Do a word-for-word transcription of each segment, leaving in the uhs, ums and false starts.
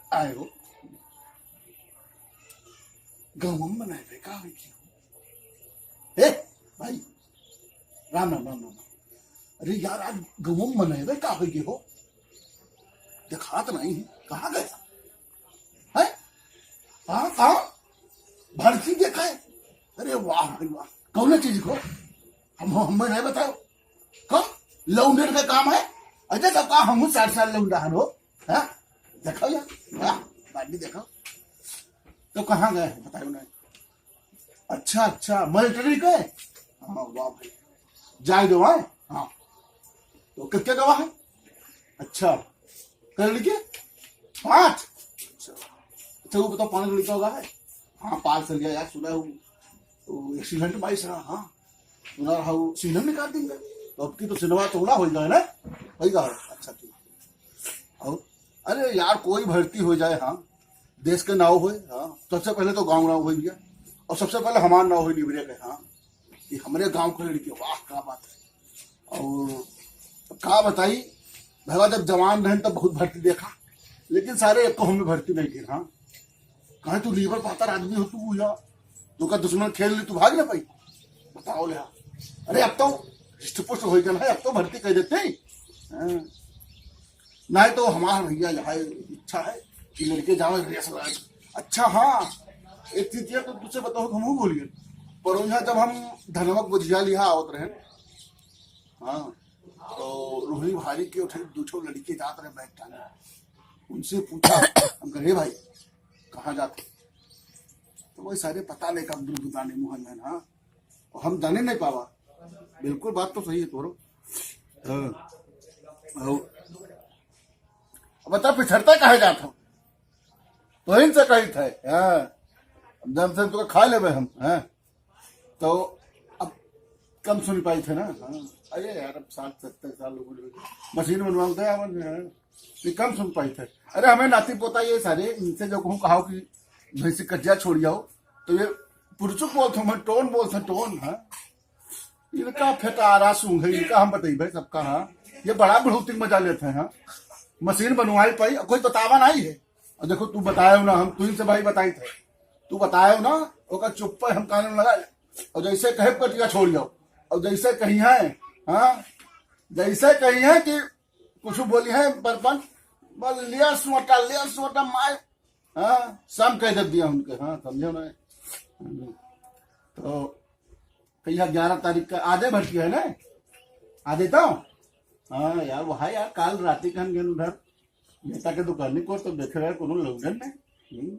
आयो, गहुम बनाए बे का होइ गयो? ए भाई, राम राम, राम राम। अरे यार, आज गहुम बनाए बे का होइ गयो हो? देखात नहीं है, कहाँ गए? हैं? कहाँ, कहाँ? भरती देखा है? अरे वाह भाई वाह, कौन चीज को? हम, हमें नहीं बताओ। कौन? लौंडन का काम है? अरे तो का हम साठ साल लौंडा हन हो? हाँ? देखो यार, वाह, बाटी देखो। तो कहाँ गए हैं? बताओ ना। अच्छा, अच्छा, मिलिट्री के? हाँ, वाह भाई। जाए दो, हाँ? हाँ। तो कितने गवाह है? अच्छा। कर लीजिए? पाँच? अच्छा। अच्छा, वो बताओ, पाँच लड़का होगा है? हाँ, पाँच चल गया यार, सुना है वो, वो एक्सीडेंट में आई सरा, हाँ। सुना रहा वो सीनम निकाल देंगे। तो अब की तो सिनेमा तो ना होइगा, है ना? होइगा, अच्छा, ठीक। और अरे यार, कोई भर्ती हो जाए, हाँ, देश के नाव होए, हाँ, सबसे पहले तो गाँव नाव होई भैया, और सबसे पहले हमार नाव होई निबरे के, हाँ, कि हमरे गाँव के लड़के, वाह, का बात है। और का बताई, भैया, जब जवान रहन तब बहुत भर्ती देखा, लेकिन सारे एको हमें भर्ती नहीं थे, हाँ। कहे तू लीवर पातर आदमी हो तू, या तो का दुश्मन खेल ली, तू भाग ना पाई। बताओ ले, अरे अब तो हृष्ट पुष्ट हो गया है, अब तो भर्ती कर देते हैं। हाँ। नहीं तो हमार भैया यहाँ इच्छा है कि लड़के जावे रेस लड़ाई। अच्छा हाँ, एक चीज ये तो तुझसे बताओ, हम भूल गए। पर यहाँ जब हम धनवा के बोझिया लिहा आवत रहे, हाँ, तो रोहिणी भारी के उठे दू ठो लड़के जात रहे बैग टांगे। उनसे पूछा, हम कहे, "हे भाई, कहाँ जाते?" तो वही सारे पता नहीं कब दुर्गुदाने मुहन है ना, और हम जाने नहीं पावा। बिल्कुल बात तो सही है तोरो। हाँ। और अब बता, पिछड़ता काहे जात हो? तो इनसे कही थे, हाँ, हम जब से तुका खा लेबे हम, हाँ। तो अब कम सुन पाई थे ना, हाँ। अरे यार, अब साठ सत्तर साल हो गए, मशीन बनवाओ थे, अपन, हाँ। ये कम सुन पाई थे। अरे, हमें नाती पोता ये सारे, इनसे जो कहूँ कहाओ कि भैंसी कजिया छोड़ जाओ, तो ये पुरचुक बोलते हैं, टोन बोलते हैं, टोन, हाँ। इनका फेटारा सूंघ है, इनका हम बताई भाई सबका, हाँ। ये बड़ा बढ़ोतरी मजा लेते हैं, हाँ। मशीन बनवाई पाई, कोई बतावा नहीं है। और देखो, तू बताए हो ना, हम तू इनसे भाई बताई थे, तू बताए हो ना, ओका चुप्पे हम कानून लगा ले। और जैसे कहे कटिया छोड़ जाओ, और जैसे कही है, हाँ, जैसे कही है कि कुछ बोली है बर्पन, बोल लिया सोटा, लिया सोटा माय, हाँ, सब कह दे दिया उनके, हाँ, समझो ना। तो कहिया ग्यारह तारीख का आधे भर किया है ना, आधे तो, हाँ यार, वहाँ यार, काल राती का हम गए उधर नेता के दुकानी को, तो देख रहे कोनो लौंडन नहीं, हम्म,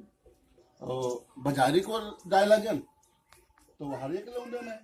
और बाजारी को जाए लागल, तो वहाँ एक लौंडन है,